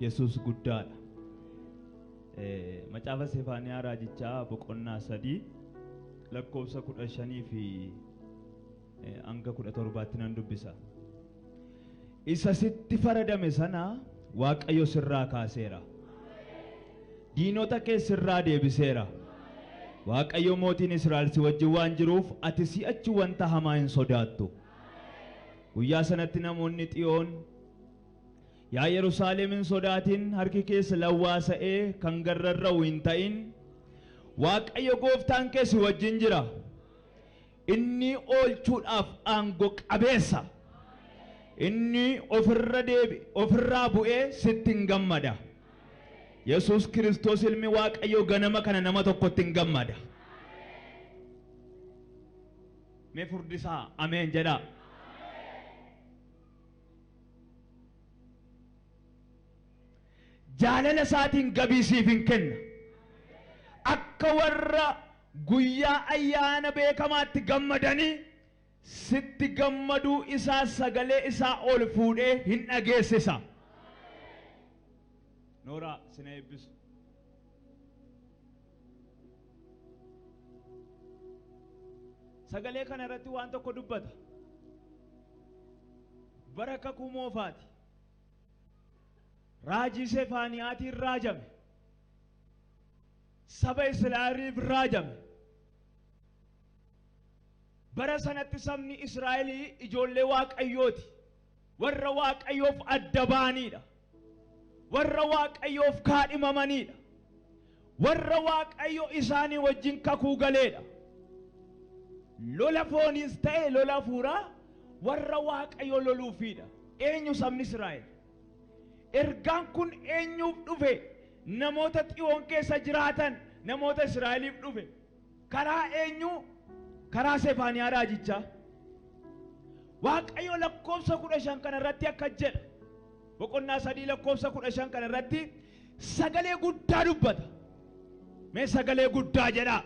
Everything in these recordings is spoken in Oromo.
Yesuus guddaadha. Macaafa Sefaaniyaa Raajichaa boqonnaa 3 lakkoofsa 15 fi hanga 17tti nan dubbisa. Isa sitti faradame sana Waaqayyo sirraa kaaseera. Diinota kee sirraa deebiseera. Waaqayyo mootiin Israa'el si wajjin waan jiruuf ati si'achi wanta hamaa hin sodaattu. Guyyaa sanatti namoonni Xiyoon, Yaa Yerusaalem hin sodaatin, harki kees lawwaasa'ee kan gad rarra'u hin ta'in, Waaqayyo gooftaan kee si wajjin jira. Inni oolchuudhaaf aango qabeessa. Inni ofirra deebi ofirraa bu'ee sitti hin gammada. Yesuus Kiristoos ilmi Waaqayyoo ganama kana nama tokkotti hin gammada. Mee furdisaa ameen jedhaa. Jaalala isaatiin gabii siif hin kenna. Akka warra guyyaa ayyaana beekamaatti gammadanii sitti gammaduu isaa sagalee isaa ol fuudhee hin dhageessisa. Nooraa sina eebbisu. Sagalee kana irratti waan tokko dubbata. Bara kakuu moofaati. Raajii Sefaaniyaatiin raajame. Saba Israa'eliif raajame. Bara sanatti sabni Israa'elii ijoollee Waaqayyooti. Warra Waaqayyoof adda ba'aniidha. Warra Waaqayyoof kaadhimamaniidha. Warra Waaqayyo isaanii wajjin kakuu galeedha. Lola fooniis ta'e lola hafuuraa warra Waaqayyo loluufiidha. Eenyu sabni Israa'el? Ergaan kun eenyuuf dhufe? Namoota Xiyoon keessa jiraatan namoota Israa'eliif dhufe. Karaa eenyuu? Karaa Sefaaniyaa raajichaa. Waaqayyo lakkoofsa 15 kana irratti akka jedha. Boqonnaa 3 lakkoofsa 15 kana irratti sagalee guddaa dubbata. Mee sagalee guddaa jedhaa.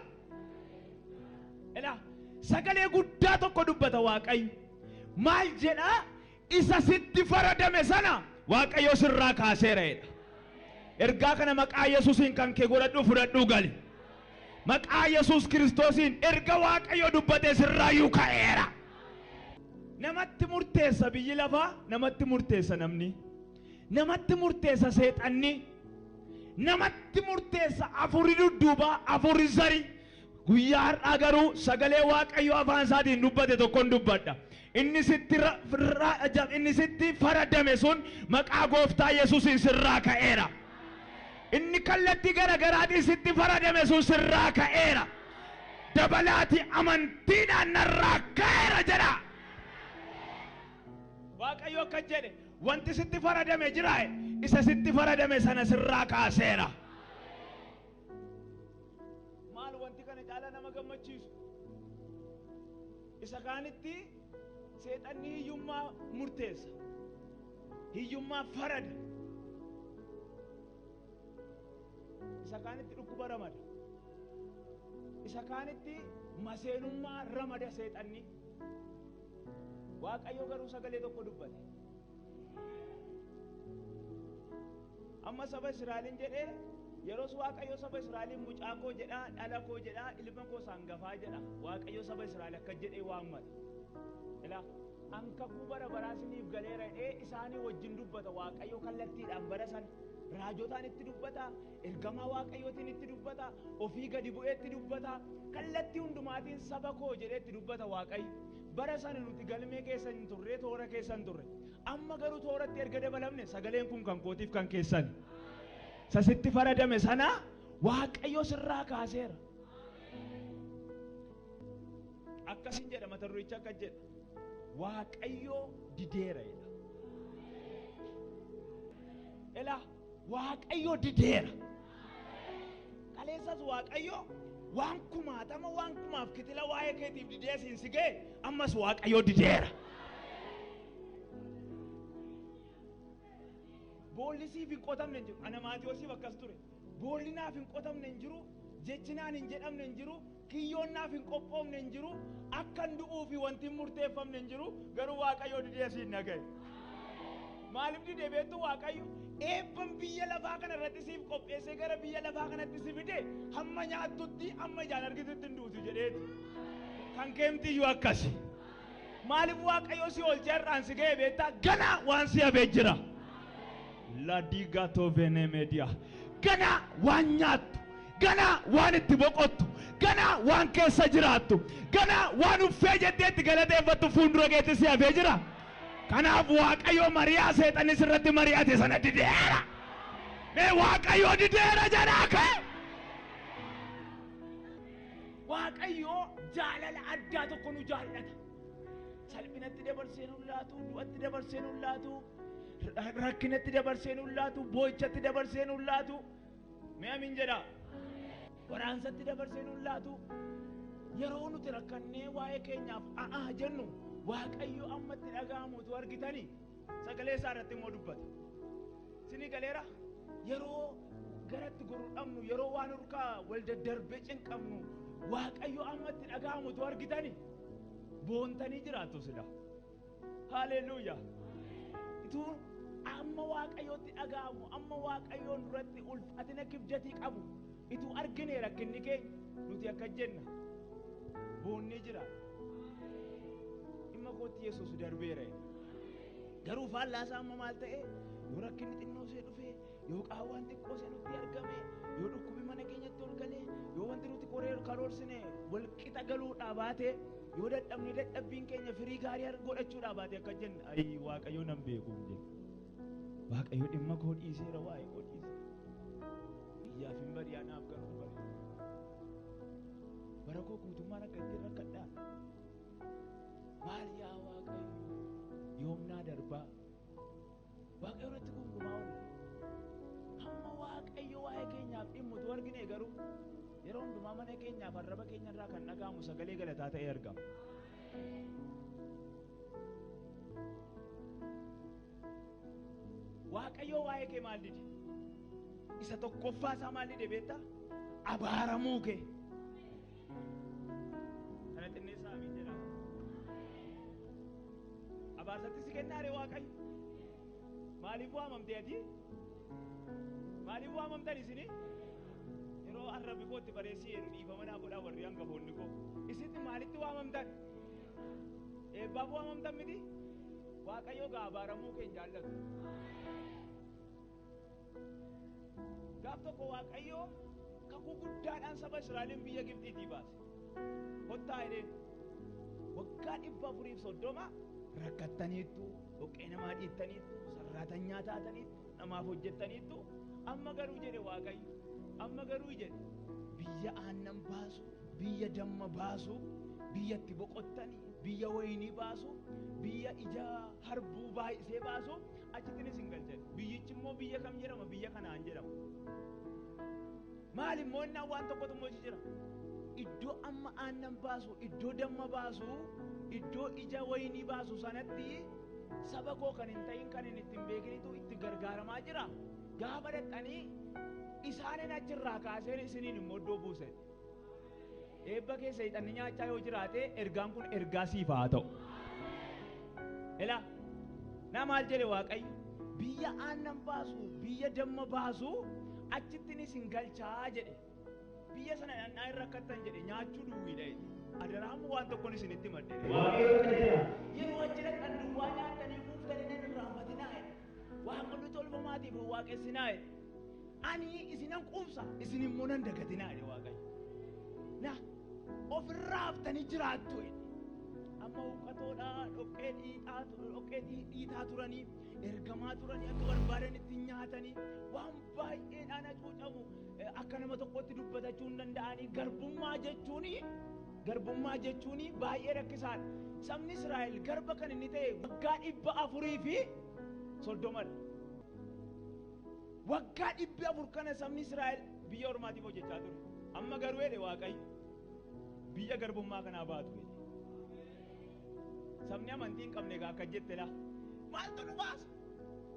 Elaa sagalee guddaa tokko dubbata Waaqayyo. Maal jedhaa? Isa sitti faradame sana Waaqayyo sirraa kaaseera jedha. Ergaa kana maqaa Yesuusiin kan kee godhadhuu fudhadhuu gali. Maqaa Yesuus Kiristoosiin erga Waaqayyo dubbatee sirraayyuu ka'eera. Namatti murteessa biyyi lafaa, namatti murteessa namni. Namatti murteessa seexanni. Namatti murteessa afurri dudduubaa, afurri zari. Guyyaa har'aa garuu sagalee Waaqayyo afaan isaatiin dubbate tokkon dubbadha. Inni sitti inni sitti faradame sun maqaa gooftaa Yesuusiin sirraa ka'eera. Inni kallattii gara garaatiin sitti faradame sun sirraa ka'eera. Dabalaati amantiidhaan narraa ka'eera jedha. Waaqayyo akkas jedhe, wanti sitti faradame jira, isa sitti faradame sana sirraa kaaseera. Maal wanti kana caalaa nama gammachiisu? Isa kaanitti seexanni hiyyummaa murteessa. Hiyyummaa farada. Isa kaanitti dhukkuba ramada. Isa kaanitti maseenummaa ramada seexanni. Waaqayyo garuu sagalee tokko dubbate. Amma saba Israa'eliin jedhee yeroos Waaqayyo saba Israa'eliin mucaa koo jedhaa, dhala koo jedhaa, ilma koo isa hangafaa jedha. Waaqayyo saba Israa'el akka jedhee waammata. Ilaa an kakuu bara baraa isiniif galeera jedhee isaanii wajjin dubbata Waaqayyo kallattiidhaan bara sana. Raajotaan itti dubbata, ergamaa Waaqayyootiin itti dubbata, ofii gadi bu'ee itti dubbata, kallattii hundumaatiin saba koo jedhee itti dubbata Waaqayyo. Bara sana nuti galmee keessa hin turre, toora keessa hin turre. Amma garuu tooratti erga dabalamne sagaleen kun kan kootiif kan keessani. Isa sitti faradame sana Waaqayyo sirraa kaaseera. Akkasin jedha mata duricha akkas jedha. Waaqayyo dideera jedha. Elaa Waaqayyo dideera. Kaleessas Waaqayyo waan kumaatama waan kumaaf kitila waa'ee keetiif didee siin si ga'e ammas Waaqayyo dideera. Boolli siif hin qotamne hin jiru. Ana Maatiyoosiif akkas ture. Boolli naaf hin qotamne hin jiru. Jechi naan hin jedhamne hin jiru. Kiyyoon naaf hin qophoofne hin jiru. Akkan du'uu fi wanti hin murteeffamne hin jiru. Garuu Waaqayyo didee asiin na ga'e. Maaliif didee beektu Waaqayyo eebban biyya lafaa kana irratti siif qopheessee gara biyya lafaa kanatti si fide hamma nyaattutti hamma ijaan argitutti hin duutu jedheeti. Kan keemtiyyuu akkasi. Maaliif Waaqayyo si oolchee har'aan si ga'e beektaa? Ganaa waan si hafee jira. Ladiigatoo venemeediyaa. Ganaa waan nyaattu, ganaa waan itti boqottu, ganaa waan keessa jiraattu, ganaa waan uffee jettee itti galateeffattu fuuldura keetti si hafee jira. Kanaaf Waaqayyo mari'aa seexanni sirratti mari'ate sana dideera. Mee Waaqayyo dideera jedhaa kee. Waaqayyo jaalala addaa tokko nu jaallata. Salphinatti dabarsee nu laatu, du'atti dabarsee nu laatu, rakkinatti dabarsee nu laatu, boo'ichatti dabarsee nu laatu. Mee amiin jedhaa. Waraansatti dabarsee nu laatu. Yeroo nuti rakkannee waa'ee keenyaaf a'aa jennu Waaqayyo amma itti dhaga'amu utuu argitanii sagalee isaa irratti immoo dubbata. Isinii galeera? Yeroo garatti gorru dhabnu, yeroo waan hurkaa wal daddarbee cinqabnu Waaqayyo amma itti dhaga'amu utuu argitanii boontanii jiraattu sila. Haaleluyyaa. Ituu amma Waaqayyotti dhaga'amu, amma Waaqayyoon duratti ulfaatina kibdatii qabu ituu argine rakkinni keenya nuti akka jenna boonnee jiraata. Dhimma kootti Yesuus darbeera. Garuu faallaa isaa amma maal ta'e? Yoo rakkinni xinnoo ishee dhufe, yoo qaawwaan xiqqoo ishee nutti argame, yoo dhukkubi mana keenyatti ol galee, yoo wanti nuti qoree karoorsine wal qixa galuudhaa baate, yoo dadhabne dadhabbiin keenya firii gaarii godhachuudhaa baate akka jenne ayi Waaqayyo nan beeku jenna. Waaqayyo dhimma koo dhiiseera, waa'ee koo dhiiseera. Biyyaaf hin bari'a, naaf garuu hin bari'a. Bara koo guutummaan akka ittiin rakkadhaa. Maal yaa Waaqayyo yoomnaa darbaa. Waaqayyo irratti gungumaa oolla. Hamma Waaqayyo waa'ee keenyaaf dhimmu utuu argine garuu yeroo hundumaa mana keenyaaf arraba keenya irraa kan dhaga'amu sagalee galataa ta'ee argama. Waaqayyo waa'ee kee maal dide? Isa tokkoffaa isaa maal dide beektaa? Abaaramuu kee. Kana xinneessaa amiin jedhaa. Abaarsatti si kennaare Waaqayyo. Maaliif waamamte ati? Maaliif waamamtan isini? Yeroo arrabbi koo itti bareessii jedhu dhiifama naa godhaa warri hangafoonni koo. Isitti maalitti waamamtan? Eebbaaf waamamtan miti? Waaqayyo gaa abaaramuu kee hin jaallatu. Gaaf tokko Waaqayyo kakuu guddaadhaan saba Israa'eliin biyya Gibxiitii baase. Kottaa jedheen. Waggaa 430 rakkattaniittu, dhoqqee namaa dhiittaniittu, sarraatanyaa taataniittu, namaaf hojjettaniittu. Amma garuu jedhe Waaqayyo, amma garuu jedhe biyya aannan baasu, biyya damma baasu, biyya itti boqottanii, biyya wayinii baasu, biyya ija harbuu baay'isee baasu achittinis isin galchan. Biyyichi immoo biyya kam jedhama? Biyya Kanaan jedhama. Maal immoo innaan waan tokkotu immoo jira. Iddoo amma aannan baasu, iddoo damma baasu, iddoo ija wayinii baasu sanatti saba koo kan hin ta'in kan hin ittiin beekinitu itti gargaaramaa jira. Gaafa dhaqxanii isaanin achirraa kaaseen isiniin immoo iddoo buuse. Eebba keessa hixanni nyaachaa yoo jiraate ergaan kun ergaa siif haa ta'u. Elaa na maal jedhe Waaqayyo? Biyya aannan baasu, biyya damma baasu achittiin isin galchaa jedhe. Biyya sana dhannaa hin rakkattan jedhe, nyaachuu duwwiidha jedhe. Adaraamu waan tokkoon isinitti himadhe. Waaqayyo akka jedha. Yeroo achi dhaqxan duwwaa nyaattanii quuftanii nan irraanfatinaa jedhe. Waaqolli tolfamaatiif hin waaqessinaa jedhe. Ani isinan quubsa, isin immoo nan dagatinaa jedhe Waaqayyo. Na ofirraa haftanii jiraattu jedhe. Amma huqqatoodha, dhoqqee dhiitaa turanii, ergamaa turanii, akka barbaadanitti nyaatanii, waan baay'eedhaan hacuucamu, akka nama tokkotti dubbatachuu hin danda'anii. Garbummaa jechuun baay'ee rakkisaadha. Sabni Israa'el garba kan inni ta'e waggaa 430dha. Waggaa 400 kana sabni Israa'el biyya ormaatiif hojjechaa ture. Amma garuu jedhe Waaqayyo biyya garbummaa kanaa baatu jedhe. Sabni amantii hin qabne egaa akka jette laa. Maaltu nu baasa?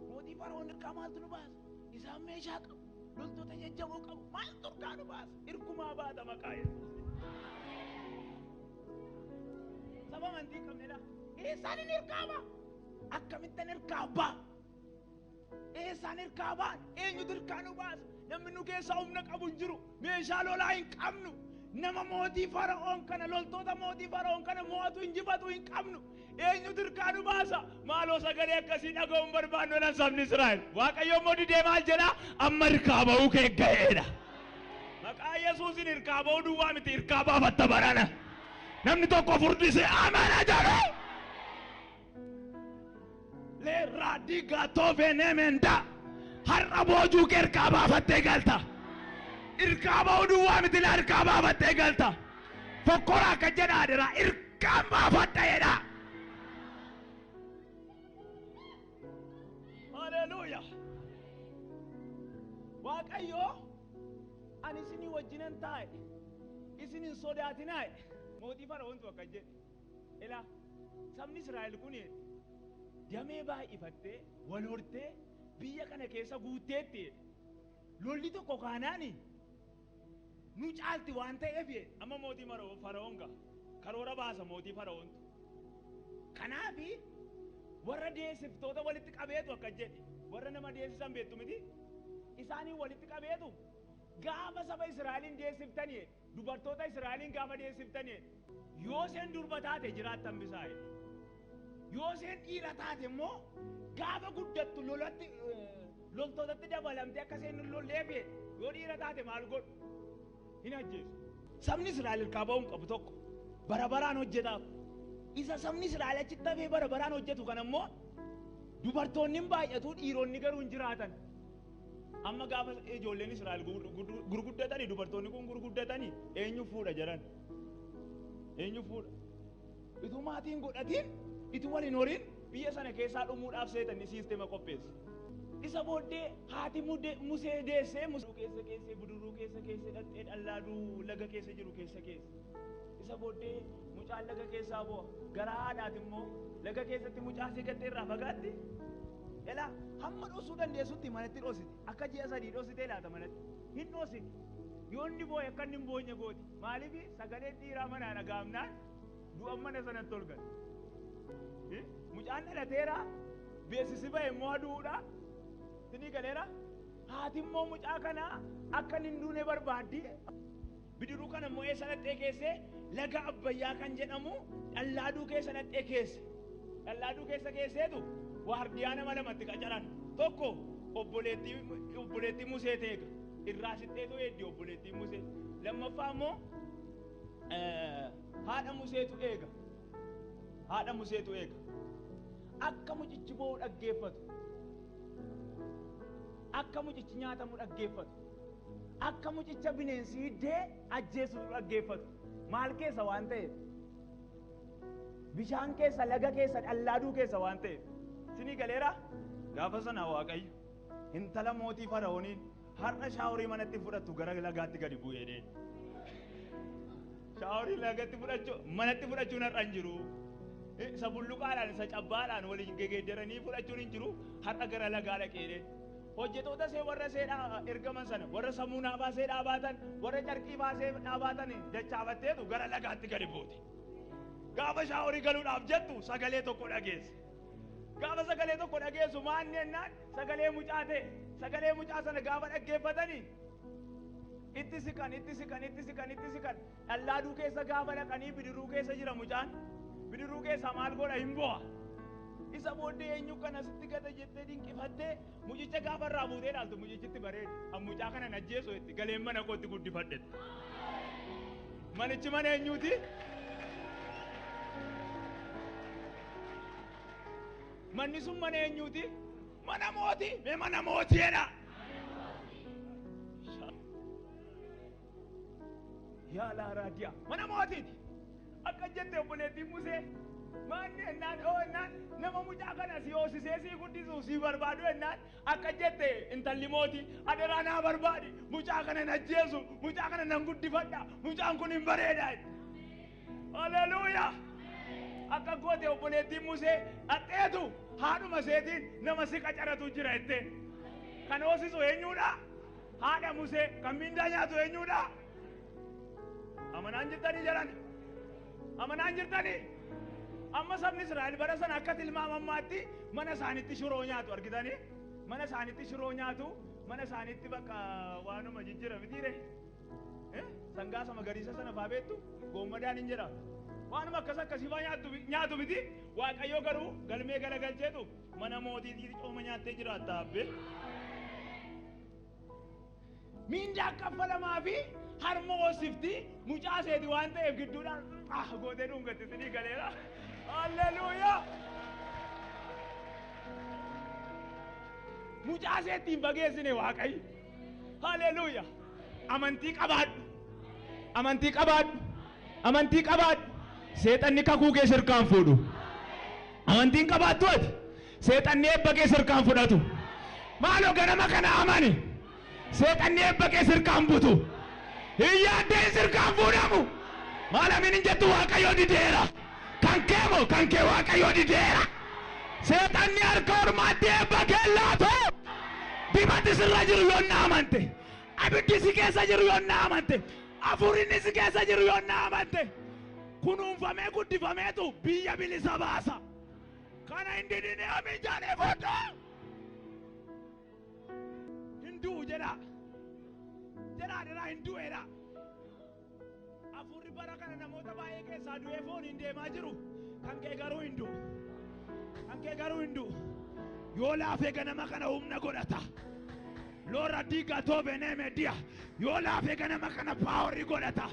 Mootii Fara'oon hirkaa maaltu nu baasa? Isaan meeshaa qabu. Loltoota jajjaboo qabu. Maaltu hirkaa nu baasa? Hirkumaa baata maqaa Yesuus. Saba amantii hin qabne laa. Eessaan inni hirkaa ba'a? Akkamittan hirkaa ba'a? Eessaan hirkaa baan? Eenyutu hirkaa nu baasa? Namni nu keessaa humna qabu hin jiru. Meeshaa lolaa hin qabnu. Nama mootii Fara'oon kana, loltoota mootii Fara'oon kana mo'atu injifatu hin qabnu. Eenyutu hirkaa nu baasa? Maaloo sagalee akkasii dhaga'uun barbaannu jedhan sabni Israa'el. Waaqayyo immoo didee maal jedhaa? Amma hirkaa ba'uu kee ga'eedha. Maqaa Yesuusin hirkaa ba'uu duwwaa miti, hirkaa baafatta barana. Namni tokko furdisee amana jedhu. Leerraa diigaa toofee neemenda. Har'a boojuu kee hirkaa baafattee galta. Hirkaa ba'uu duwwaa miti laa, hirkaa baafattee galta. Fokkoraa akka jedhaa jira, hirkaan baafadha jedhaa. Haleluuyaa. Waaqayyo ani isinii wajjinan taa'e, isin hin sodaatinaa jedhe. Mootii Fara'oontu akkas jedhe. Ilaa, sabni Israa'el kun damee baay'ifattee wal hortee biyya kana keessa guutteetti jedhe. Lolli tokko kaanaani nu caalti waan ta'eef jedhe. Amma mootii Fara'oon ga'a. Karoora baasa mootii Fara'oontu. Kanaafi warra deessiftoota walitti qabeetu akkas jedhe. Warra nama deessisan beektu miti? Isaaniin walitti qabeetu gaafa saba Israa'eliin deessiftanii, dubartoota Israa'eliin gaafa deessiftanii, yoo isheen durba taate jiraattan bisaa jedhe. Yoo isheen dhiira taate immoo gaafa guddattu lolatti loltootatti dabalamtee akka isheen hin lolleef jedhe. Yoo dhiira taate maal godhu? Hin ajjeesu. Sabni Israa'el hirkaa ba'uu hin qabu tokko bara baraan hojjetaaf. Isa sabni Israa'el achitti hafee bara baraan hojjetu kana immoo dubartoonni hin baay'atu, dhiironni garuu hin jiraatan. Amma gaafa ijoolleen Israa'el gurguddatanii, dubartoonni kun gurguddatanii, eenyu fuudha jedhan? Eenyu fuudha? Ituu maatiin godhatiin, ituu waliin horiin biyya sana keessaa dhumuudhaaf seetanni siistema qopheesse. Isa booddee haati Musee deessee Musee keessa keessee buduruu keessa keessee dhaqxee dhallaaduu laga keessa jiru keessa keessa. Isa booddee mucaan laga keessaa bu'a. Garaa haadhaati immoo laga keessatti mucaa ishee gattee irraa fagaatti. Elaa hamma dhosuu dandeessutti manatti dhositi. Akka ji'a 3 dhositee laata manatti. Hin dhositi. Yoo inni boo'e akka inni hin boonye gooti. Maaliif sagaleen dhiiraa manaa dhaga'amnaan du'an mana sanatti ol gala. Mucaan dhalateera, beeksisi ba'e immoo aduudha. Sinii galeera. Haati immoo mucaa kana akka inni hin duune barbaaddi. Bidiruu kana immoo eessa dhaqxee keesse? Laga Abbayyaa kan jedhamu dhallaaduu keessa dhaqxee keesse. Dhallaaduu keessa keesseetu waardiyaa nama lamatti qacaran. Tokko obboleettii Musee teega. Irraa sixxeetu eeddi obboleettiin Musee. Lammaffaa immoo haadha Museetu eega. Haadha Museetu eega. Akka mucichi boo'u dhaggeeffatu. Akka mucichi nyaatamu dhaggeeffatu. Akka mucicha bineensi hiddee ajjeesu dhaggeeffatu. Maal keessa waan ta'eef? Bishaan keessa, laga keessa, dhallaaduu keessa waan ta'eef. Sinii galeera? Gaafa sana Waaqayyo intala mootii Fara'ooniin har'a shaaworii manatti fudhattu gara lagaatti gadi bu'ee deeme. Shaaworii lagatti fudhachuu, manatti fudhachuun har'a hin jiru. Isa bulluqaadhaan, isa cabbaadhaan waliin gegeeddaranii fudhachuun hin jiru. Har'a gara lagaa dhaqee deeme. Hojjetoota ishee warra ishee ergaman sana, warra samuunaa baasee dhaabaatan, warra carqii baasee dhaabaatan dachaafatteetu gara lagaatti gadi buute. Gaafa shaaworii galuudhaaf jettu sagalee tokko dhageesse. Gaafa sagalee tokko dhageessu maanni jennaan sagalee mucaa ta'e. Sagalee mucaa sana gaafa dhaggeeffatanii itti siqan, itti siqan, itti siqan, itti siqan. Dhallaaduu keessa gaafa dhaqanii bidiruu keessa jira mucaan. Bidiruu keessaa maal godha? Hin bo'a. Isa booddee eenyu kana sitti gata jettee dinqifattee mucicha gaafa irraa buutee ilaaltu mucichitti bareeda. An mucaa kana hin ajjeesu jetti, galeen mana kootti guddifadhe. Manichi mana eenyuuti? Manni sun mana eenyuuti? Mana mootii. Mee mana mootii jedha. Yaa laaraadiyaa. Mana mootiiti. Akka jette obboleettiin Musee. Maanni ennaan oo ennaan nama mucaa kana si hoosisee si guddisu si barbaadu ennaan akka jette intalli mootii adaraa naa barbaadi, mucaa kana hin ajjeesu, mucaa kana nan guddifadha, mucaan kun hin bareeda. Haleluuyaa. Akka goote obboleettiin Musee dhaqxeetu haadhuma isheetiin nama si qacaratu jira jettee. Kan hoosisu eenyuudha? Haadha Musee. Kan miindaa nyaatu eenyuudha? Amanaan jirtanii jedhan. Amanaan jirtanii? Amma sabni Israa'el bara sana akka tilmaama ammaatti mana isaaniitti shiroo nyaatu argitanii? Mana isaaniitti shiroo nyaatu, mana isaaniitti bakka waanuma jijjiira mitiire. Sangaa sama magariisa sana faa beektu goommadaan hin jedhamu. Waanuma akkas akkasii faa nyaatu miti. Waaqayyo garuu galmee galagalcheetu mana mootiitii cooma nyaattee jiraatta abbee. Miindaa kaffalamaa fi harma hoosifti mucaa seeti waan ta'eef gidduudhaan gootee dhungatti isinii galeera. Halleluuyaa! Mucaa seetti hin bageessine Waaqayyo. Halleluuyaa! Amantii qabaadhu. Amantii qabaadhu. Amantii qabaadhu. Seexanni kakuu kee sirkaan fuudhu. Amantiin qabaattu ati. Seexanni eebba kee sirkaan fudhatu. Maaloo ganama kana amani. Seexanni eebba kee sirkaan butu. Hin yaaddeen sirkaan fuudhamu. Maal amiin hin jettu Waaqayyo dideera. Kan kee moo kan kee Waaqayyo dideera. Seexanni harka ormaatti eebba kee laatu. Dibati sirra jiru yoo na amante. Abiddi si keessa jiru yoo na amante. Hafuurinni si keessa jiru yoo na amante. Kunuunfamee guddifameetu biyya bilisa baasa. Kana hin didine amiin jedhee fudhu. Hin du'u jedhaa. Jedhaa jedhaa hin du'eedha. Hafuurri bara kana namoota baay'ee keessaa du'ee foon hin deemaa jiru. Kan kee garuu hin du'u. Kan kee garuu hin du'u. Yoo laafee ganama kana humna godhata. Loora diigaa toobee meediya. Yoo laafee ganama kana paaworii godhata.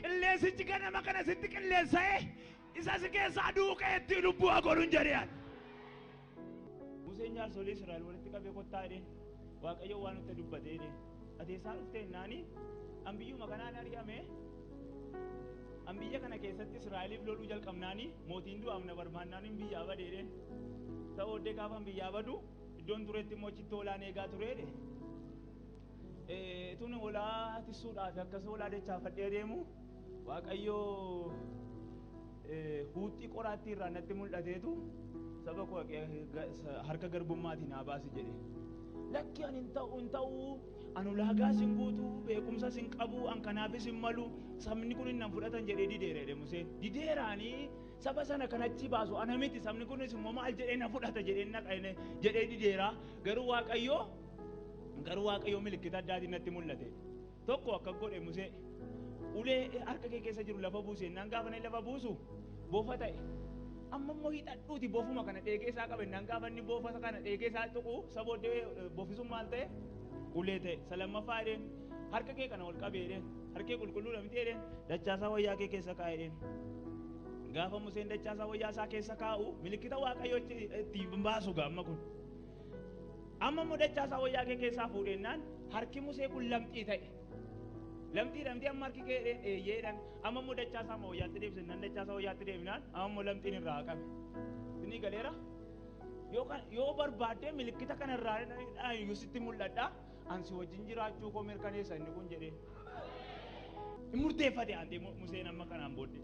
Qilleensichi ganama kana sitti qilleensa'ee isa si keessaa duuqee itti lubbuu haa godhuun jedhee. Museen jaarsolii Israa'el walitti qabee kottaa jedheen Waaqayyo waan nutti dubbatee jedheen. Ati eessaa dhufte jennaani an biyyuma kanaan ari'ame an biyya kana keessatti Israa'eliif loluu jalqabnaani mootiin du'aaf na barbaannaan biyyaa bade jedheen. Ta'ooddee gaafa an biyyaa badu iddoon turetti immoo achitti hoolaan eegaa ture jedhe. Tun hoolaa tissuudhaaf akkas hoolaa dachaafadhee deemu Waaqayyo huuxxii qoraattii irraa natti mul'ateetu saba koo harka garbummaatiin naa baasi jedhe. Lakki ani hin ta'u an ulaagaas hin guutu beekumsas hin qabu an kanaafis hin malu sabni kun hin fudhatan jedhee dideera jedhe Museen. Dideeraanii saba sana kan achi baasu ana miti sabni kunis immoo maal jedhee na fudhata jedhee naqa jedhee dideera. Garuu Waaqayyo milikkita addaatiin natti mul'ate. Tokko akka godhe Musee ulee harka kee keessa jiru lafa buuse naan gaafa inni lafa buusu bofa ta'e. Amma immoo hidhadhuuti bofuma kana dheegee isaa qabe naan gaafa inni bofa kana dheegee isaa tuqu sabooddee bofisuun maal ta'e ulee ta'e. Salammaffaa jedheen harka kee kana ol qabee jedheen harkee qulqulluu miti jedheen dachaasaa wayyaa kee keessa kaa'e jedheen. Gaafa Museen dachaasaa wayyaa isaa keessa kaa'u milikkita Waaqayyo itti baasu gaamma kun. Amma immoo dachaasaa wayyaa kee keessaa fuudhennaan harki Musee kun lamxii ta'e. Lamxii lamxii amma harki kee eeyyeedhaan amma immoo dachaasaa wayyaatti deebisennaan dachaasaa wayyaatti deebinaan amma immoo lamxiin irraa haqame. Isinii galeera? Yoo barbaaddee milikkita kanarraa iyyuu sitti mul'adha. An si wajjin jiraachuu koo mirkaneessa inni kun jedhee. Hin murteeffate aantee Museen amma kanaan booddee.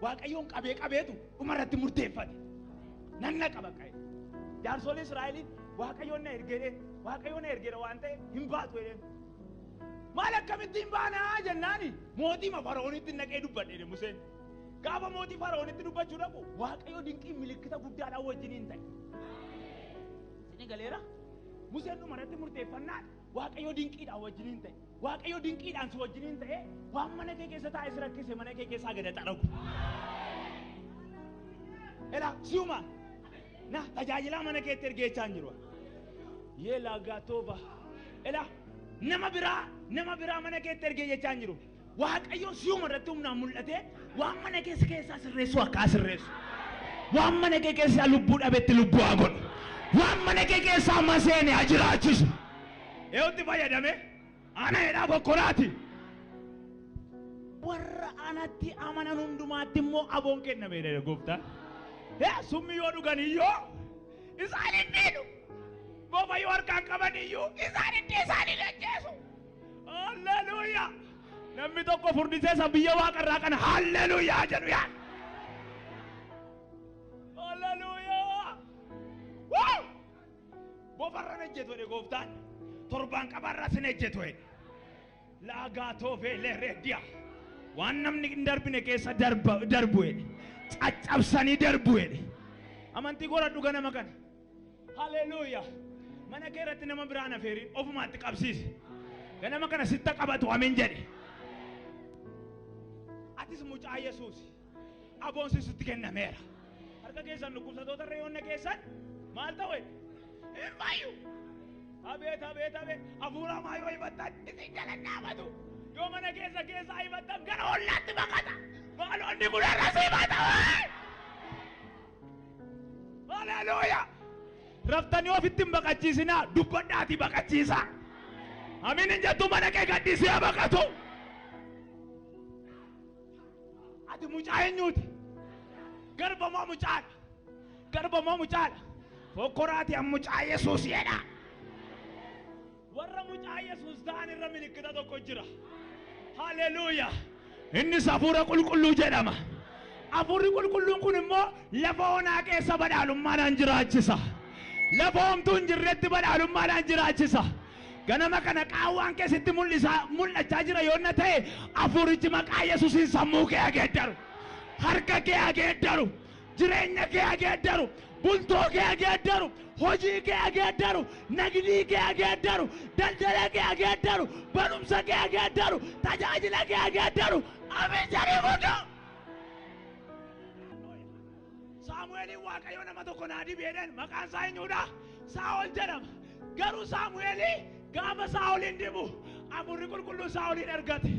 Waaqayyoon qabee qabeetu dhumarratti murteeffate. Nan naqa bakka jedhe. Jaarsolii Israa'eliin Waaqayyoon na ergeedhe Waaqayyoon na ergeedha waan ta'e hin baatu jedheen. Maal akkamitti hin baanaa jennaani mootii Fara'oonitti naqee dubbadhe jedhe Museen. Gaafa mootii Fara'oonitti dubbachuu dhaqu Waaqayyo dinqii milikkita guddaadhaan wajjiniin ta'e. Isinii galeera? Museen dhumarratti murteeffannaan Waaqayyo dinqiidhaan wajjiniin ta'e. Waaqayyo dinqiidhaan si wajjiniin ta'e waan mana kee keessa taa'e si rakkise mana kee keessaa gad xaragu. Elaa si'uma na tajaajilaa mana keetti ergeechaa hin jiru. Yeelaa gaatooba. Elaa nama biraa mana keetti ergee jechaa hin jiru. Waaqayyo si'uma irratti humnaan mul'atee waan mana keessa keessaa sirreessu akka sirreessu. Waan mana kee keessaa lubbuu dhabetti lubbuu haa godhu. Waan mana kee keessaa maseene haa jiraachisu. Eewutti fayyadame ana jedhaa bokkoraati. Warra anatti amanan hundumaatti immoo aboon kenname jedhe gooftaan. Summi yoo dhugan iyyuu isaan hin miidhu. Bofa yoo harkaan qaban iyyuu isaan hin isaan hin ajjeesu. Halleluuyaa! Namni tokko furdisee isa biyya waaqarraa kana halleluuyaa jedhu yaa. Halleluuyaa! Woo! Bofarra hin ejjetu jedhe gooftaan. Torbaan qabarras hin ejjetu jedhe. Laagaa toofee leerreeddiya. Waan namni hin darbine keessa darbu jedhe. Caccabsanii darbu jedhe. Amantii godhadhu ganama kana. Halleluuyaa! Mana kee irratti nama biraan afeeriin ofumaatti qabsiisi. Ganama kana sitta qabatu amiin jedhe. Atis mucaa Yesuus. Aboonsi sitti kennameera. Harka keessan dhukkubsatoota irra yoonna keessan maal ta'u? Hin fayyu. Abeet abeet abeet hafuura hamaa yoo himattan isin jala hin dhaabatu. Yoo mana keessa keessaa himattan gara ollaatti baqata. Maalonni kun irra si himata. Haleluuyaa. Raftanii ofitti hin baqachiisinaa dubbadhaatii baqachiisaa. Amiin hin jettu mana kee gadhiisee haa baqatu. Ati mucaa eenyuuti? Garba moo mucaadha? Garba moo mucaadha? Fokkoraati an mucaa Yesuus jedha. Warra mucaa Yesuus ta'an irra milikkita tokko jira. Haleluuyaa. Innis hafuura qulqulluu jedhama. Hafuurri qulqulluun kun immoo lafa onaa keessa badhaalummaadhaan jiraachisa. Lafa homtuu hin jirretti badhaalummaadhaan jiraachisa. Ganama kana qaawwaan kee sitti mul'isaa mul'achaa jira yoonna ta'e hafuurichi maqaa Yesuusiin sammuu kee haa geeddaru. Harka kee haa geeddaru. Jireenya kee haa geeddaru. Bultoo kee haa geeddaru. Hojii kee haa geeddaru. Nagdii kee haa geeddaru. Daldala kee haa geeddaru. Barumsa kee haa geeddaru. Tajaajila kee haa geeddaru. Amiin jedhii fudhu. Saamu'eeliin Waaqayyo nama tokko naa dibi jedheen maqaan isaa eenyudha? Saa'ol jedhama. Garuu Saamu'eelii gaafa Saa'oliin dibu hafuurri qulqulluun Saa'oliin argate.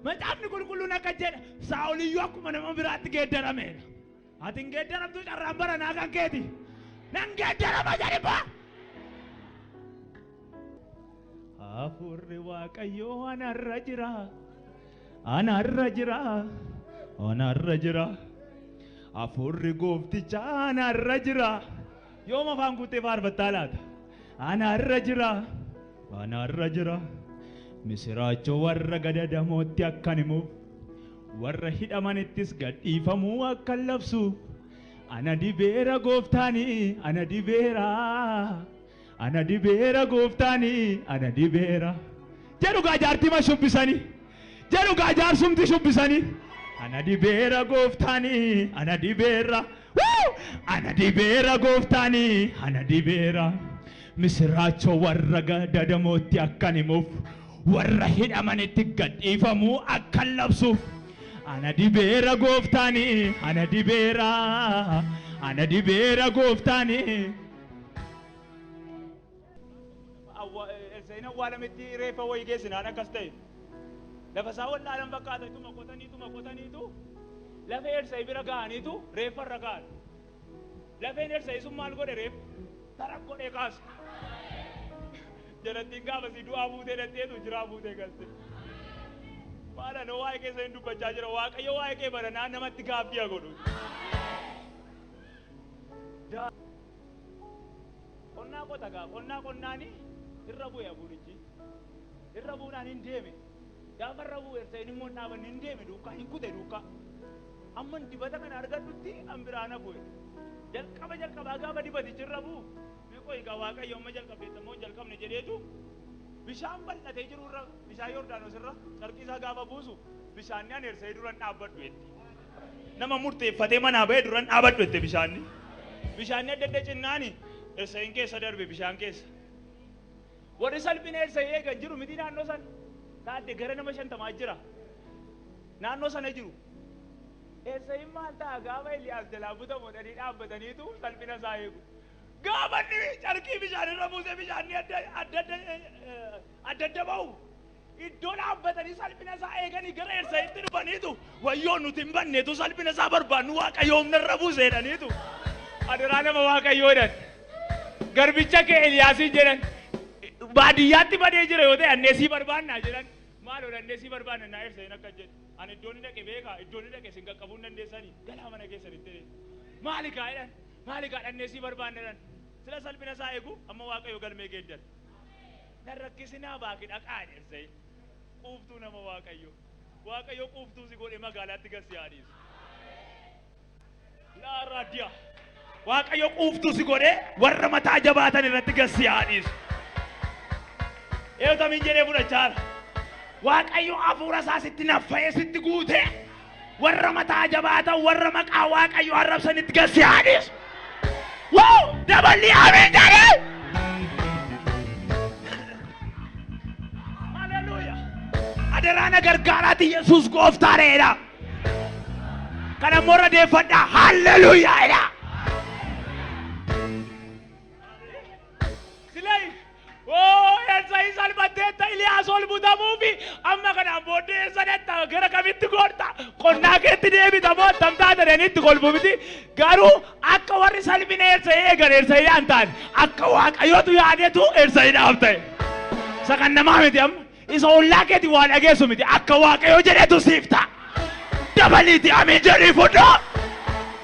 Macaafni qulqulluun akka jedha Saa'oliyyuu akkuma nama biraatti geeddarameera. Ati hin geeddaramtu carraan baranaa kan keeti. Nan geeddarama jedhi baa. Hafuurri Waaqayyoo anarra jira. Anarra jira. Anarra jira. Hafuurri gooftichaa anarra jira. Yoom afaan guuttee faarfattaa laata? Anarra jira. Anarra jira. Misiraachoo warra gadadamootti akkan himuuf, warra hidhamanittis gadhiifamuu akkan labsuuf. Ana dibeera gooftaani, ana dibeera. Ana dibeera gooftaani, ana dibeera. Jedhu gaa jaartima shubbisanii. Jedhu gaa jaarsumti shubbisanii. Ana dibeera gooftaani, ana dibeera. Wuu! Ana dibeera gooftaani, ana dibeera. Misiraachoo warra gadadamootti akkan himuuf, warra hidhamanitti gadhiifamuu akkan labsuuf. Ana dibeera gooftaani, ana dibeera. Ana dibeera gooftaani. Elsaa'iin awwaalametti reeffa wayii geessinaan akkas ta'e. Lafa isaa wallaalan fakkaata ituma qotaniituma qotaniitu lafee Elsaa'i bira ga'aniitu reeffa irra ga'an. Lafeen Elsaa'i sun maal godhe reeffa? Tarak godhee kaase. Jalattiin gaafasii du'aa buutee dhaqxeetu jiraa buutee galte. Maal anoo waa'ee keessa hin dubbachaa jira. Waaqayyo waa'ee kee baranaa namatti gaaffii haa godhu. Qonnaa qota gaa qonnaa qonnaani irra bu'e hafuurichi. Irra buunaan hin deeme. Gaafa irra bu'u Elsa'in immoo hin dhaabanne hin deeme duukaa hin kute duukaa. Amman dibata kana argadhutti an biraa na bu'e. Jalqaba jalqabaa gaafa dibatichi irra bu'u mee qoyi gaa Waaqayyo amma jalqabdeetta immoo hin jalqabne jedheetu bishaan bal'atee jiru irra bishaan Yordaanos irra carqii isaa gaafa buusu bishaanni an Elsa'ii dura hin dhaabbadhu jette. Nama murteeffatee manaa ba'e duran dhaabadhu jette bishaanni. Bishaanni adda adda cinnaani Elsa'iin keessa darbe bishaan keessa. Warri salphina Elsa'ii eegan jiru miti naannoo sana. Taadde gara nama 50 jira. Naannoo sana jiru. Elsa'iin maal ta'a gaafa Eliyaas jalaa butamu jedhanii dhaabbataniitu salphina isaa eegu. Gaafa inni carqii bishaan irra buusee bishaanni adda adda adda adda ba'u Iddoo dhaabbatanii salphina isaa eeganii gara Elsa'itti dhufaniitu wayyoo nuti hin banneetu salphina isaa barbaannu Waaqayyo humna irra buuse jedhaniitu. Adaraa nama Waaqayyoo jedhan. Garbicha kee Eliyaasiin jedhan. Baadiyyaatti badee jira yoo ta'e annee sii barbaannaa jedhan. Maaloo dhannee sii barbaanna naa Elsa'iin akkas jedhe. Ani iddoo inni dhaqe beekaa iddoo inni dhaqe isin qaqqabuu hin dandeessanii galaa mana keessanitti jedheen. Maali kaa jedhan. Maali kaa dhannee sii barbaanna jedhan. Sila salphina isaa eegu amma Waaqayyo galmee geeddare. Nan rakkisinaa baaki dhaqaa jedhe Elsaa'i. Quuftuu nama Waaqayyoo. Waaqayyo quuftuu si godhe magaalaatti gad si haa dhiisu. Laa raadiyaa. Waaqayyo quuftuu si godhe warra mataa jabaatan irratti gad si haa dhiisu. Eenyutu amiin jedhee fudhachaa jira? Waaqayyo hafuura isaa sitti naffa'ee sitti guutee warra mataa jabaatan warra maqaa Waaqayyo arrabsanitti gad si haa dhiisu. Woo! Daballi amiin jedhee! Adaraa na gargaaraati Yesuus gooftaadha jedha. Kana immoo irra deeffadhaa haalleluuyaa jedha. Silai oo Elsaa'i salphatteetta Iliyaas ol butamuufi amma kanaan booddee eessa dhaqxa gara kamitti goorta qonnaa keetti deebita moo attam taata jedhanii itti kolfu miti garuu akka warri salphina Elsaa'i eegan Elsaa'iidhaan taane akka Waaqayyotu yaadetu Elsaa'iidhaaf ta'e. Isa kan namaa miti amma isa ollaa keeti waa dhageessu miti akka Waaqayyo jedhetu siif ta'a. Dabaliiti amiin jedhii fudhu.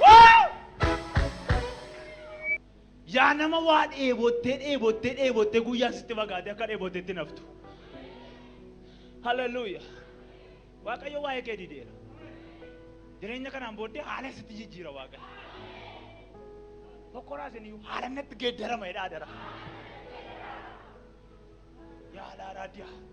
Woo! Yaa nama waa dheebottee dheebottee dheebottee guyyaan sitti fagaatee akka dheebotteetti naftu. Hallelujah. Waaqayyo waa'ee kee dideera. Jireenya kanaan booddee haala sitti jijjiira Waaqayyo. Tokkoraa isin haala natti geeddarama jedhaa dara. Yaa laaraa diyaa.